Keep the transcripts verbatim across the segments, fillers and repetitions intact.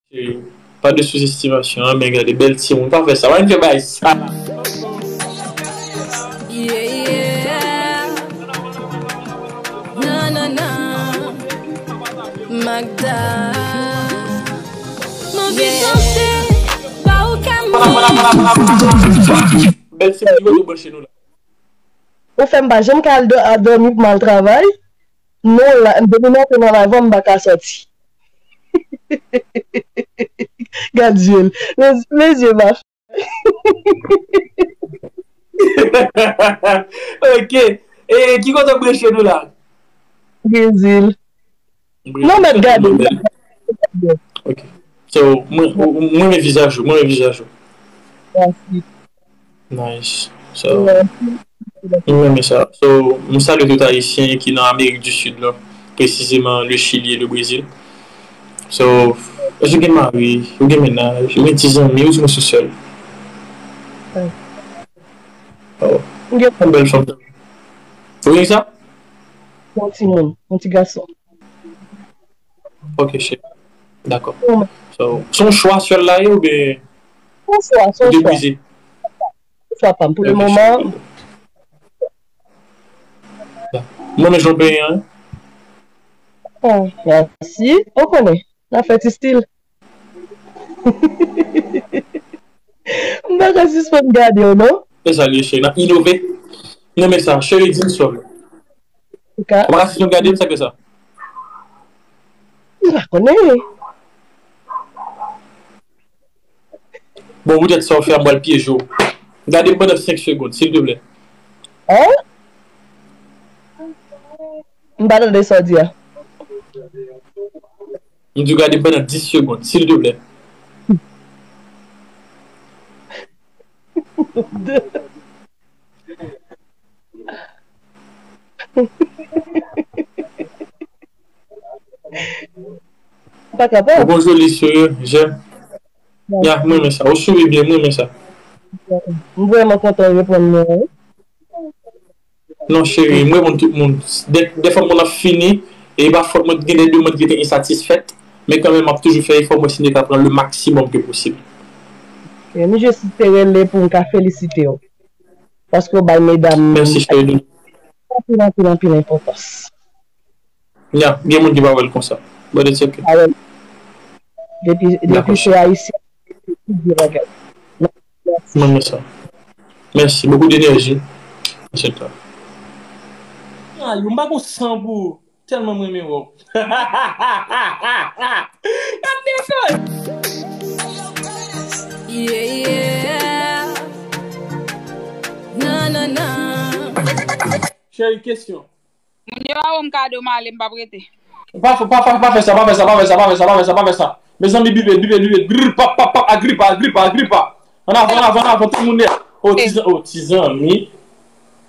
Cheri, pa de souzestimasyon, an, men gade, bèl timoun, pa fè sa, pa vin fè bagay sa la. Yeah, yeah. Non, non, non. Magda. Move santé, pa ou ka move. Bèl timoun, ki kote w branche nou la? Ou fè m pa janm ka al dò- a dòmi pou m al travay. Non, la, depi m antre nan live, m pa ka sòti. Gad zye l. Lezye m ap Ok. E ki kote w branche nou la? Brezil. Non, mèt gade. Ok. So, mwen, mwen renmen vizaj ou, mwen renmen vizaj ou. Mèsi. Nice. So, mwen renmen sa. So, mwen salye tout Ayisyen ki nan Amerik di Sid la, presizeman le Chili e le Brezil. So, èske w gen mari, ou gen mennaj, ou gen ti zanmi, ou di mwen sou sèl? Wi. Oh, ou gen yon bèl fanm. Ou gen sa? Yon timoun, yon ti gason. Ok, cheri. Dakò. So, se yon chwa sèl la ye oubyen Yon chwa, se ou yon chwa. Deprize? Yon chwa pa m. Pou le moman, Mwen menm jan w penyen an. Oh, mèsi. Ou konnen, n ap fè ti stil. M pa ka sispann gade w, non? Se sa l ye, cheri. N ap inove. Mwen renmen sa. Cheri, di m sa. Ou ka? Ou pa ka sispann gade m, sa k fè sa? M pa konnen. Bon, poutèt sa w fè a, m pral pyeje w. Gade m pandan senk segonn, silteplè. Hein? M pa tande sa w di a. M di w gade m pandan dis segonn, silteplè. M pa kapab. Ou gon joli souri, j'aime. Ya, mwen renmen sa. Ou souri byen, mwen renmen sa. M vrèman kontan w reponn mwen, wi. Non, cheri, mwen reponn tout moun. Dè, dèfwa moun ap fini, e pa fòt mwen, gen de demann ki te ensatisfèt, men kanmenm, m ap toujou fè efò mwen si m te ka pran le maksimòm ke posib. E m jis te rele pou m ka felisite w. Paske w bay medam Mèsi, cheri. Anpil, anpil, anpil enpòtans. Ya, gen moun ki pa wè l konsa. But it's okay. Pa wè l. Depi, depi se Ayisyen, tout vye bagay. Mwen renmen sa. Mèsi. Beaucoup d'énergie. Mèsi. Ay, m pa gon san pou ou. Tèlman m renmen wè w. Gad defo! Yeah, yeah. Non, non, non. Cheri, kesyon. Moun yo a wè m kado m ale, m p ap rete. Pa, pa, pa, pa fè sa, pa fè sa, pa fè sa, pa fè sa, pa fè sa, pa fè sa. Mezanmi, bibe, bibe, bibe, grr, pap, pap, pap, Agripa, Agripa, Agripa. Ann avan, ann avan, ann avan, tout moun dèyè. O, ti zan-, o, ti zanmi.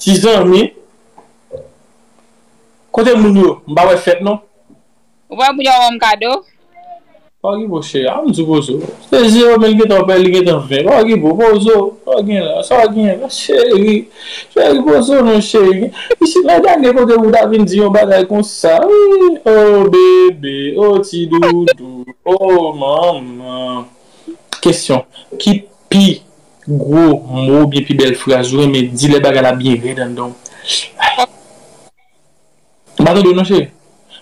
Ti zanmi. Kote moun yo? M pa wè fèt, non. Ou wè moun yo a wè m kado? Pa okipe w, cheri. A, m di poze w. Se zewo, men li gentan pè, li gentan ven. Pa okipe w, poze w. Sa w gen la, sa w gen la, cheri. Cheri, poze w non, cheri. Isit la, gade kote ou ta vin di yon bagay konsa. Wi, o bebe, o ti doudou, o manman. Kesyon. Ki pi gwo mo oubyen pi bèl fraz ou renmen di lè bagay la byen rèd anndan w? M pa tande w non, cheri.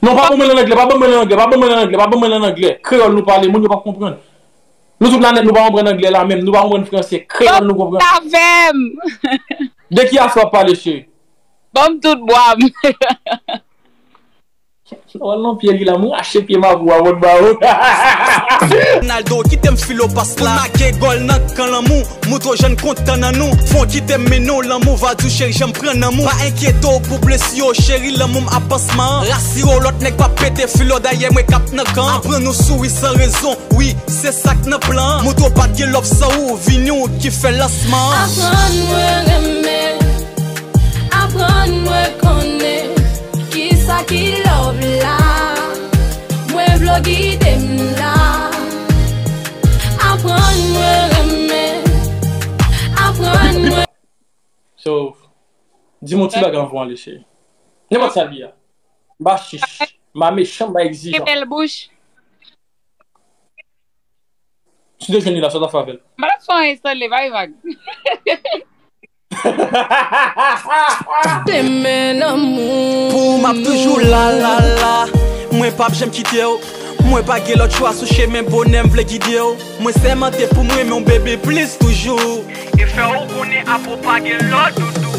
Non, pa ban mwen l an anglè, pa ban mwen l an anglè, pa ban mwen l an anglè, pa ban mwen l an anglè. Kreyòl nou pale, moun yo p ap konprann. Nou tout la nèt, nou pa konprann anglè la menm, nou pa konprann franse, kreyòl nou konprann. Avè m! De ki afè w ap pale, cheri? Ban m tout bwa m. Wè non pye li la, mwen rache pye mavou a wòt ba ou. Ronaldo, kite m filo pas la. Make gòl nan kan lanmou. Moutre w jan n kontan nan nou. Fon kite m mennen w lanmou. Va di w cheri jan m pran nan mou. Pa enkyete w pou blesi yo cheri, lanmou m ap pansman an. Rasire w lòt nèg p ap pete filo dayè mwen k ap nan kan an. Aprann nou souri san rezon. Wi, se sa k nan plan an. Moutre w pa t gen love san ou. Vini w ki fè lansman an. Aprann mwen renmen. Aprann mwen konnen. Kisa ki love la? Mwen vle w gide m la. Aprann mwen renmen. Aprann mwen. So, di m yon ti bagay anvan w ale, cheri. Nenpòt sa l ye a. M pa chich. M pa mechan, m pa egzijan. Bèl bouch. Si w te jwenn li la, sa w t ap fè avè l? M pa t ap fè anyen san li, pa vag. Demen lanmou. Pou ou m ap toujou la, la, la. Mwen p ap janm kite w. Mwen pa gen lòt chwa sou chemen bonè m vle gide w. Mwen sèmante pou m renmen w bebe plis toujou. E fè w konnen apre w pa gen lòt doudou.